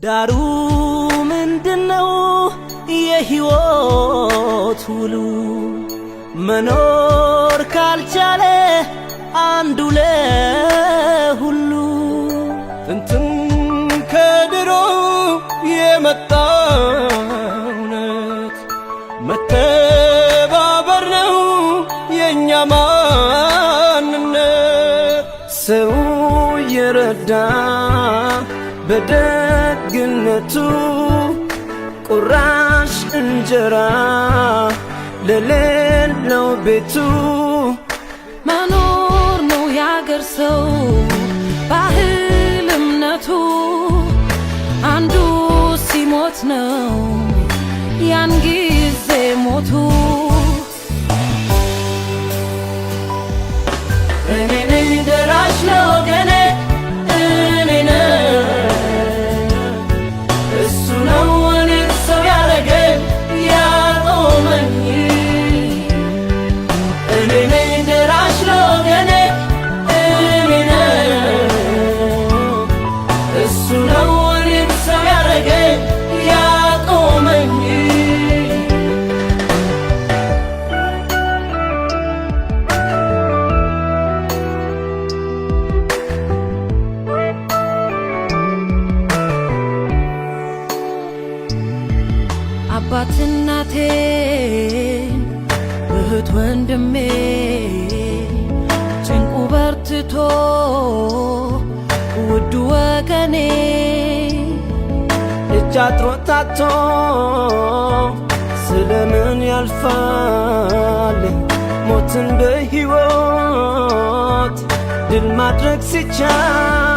ዳሩ ምንድነው? የሕይወት ውሉ መኖር ካልቻለ አንዱ ለሁሉ። ጥንትም ከድሮ የመጣ እውነት መተባበር ነው የእኛ ማንነት። ሰው የረዳ በደግነቱ፣ ቁራሽ እንጀራ ለሌለው ቤቱ። መኖር ነው ያገር ሰው ባህል እምነቱ፣ አንዱ ሲሞት ነው ያን ጊዜ ሞቱ። እኔ ነኝ ደራሽ ለወገኔ፣ እኔ ነኝ። እሱ ነው እኔን ሰው ያረገኝ፣ ያቆመኝ። እኔ ነኝ ደራሽ ለወገኔ፣ እኔ ነኝ። እሱ ነው እኔን ሰው ያረገኝ፣ ያቆመኝ። አባት እናቴን፣ እህት ወንድሜ፣ ጭንቁ በርትቶ ውዱ ወገኔ። እጅ አጥሮታቶ ስለምን ያልፋል? ሞትን በሕይወት ድል ማድረግ ሲቻል።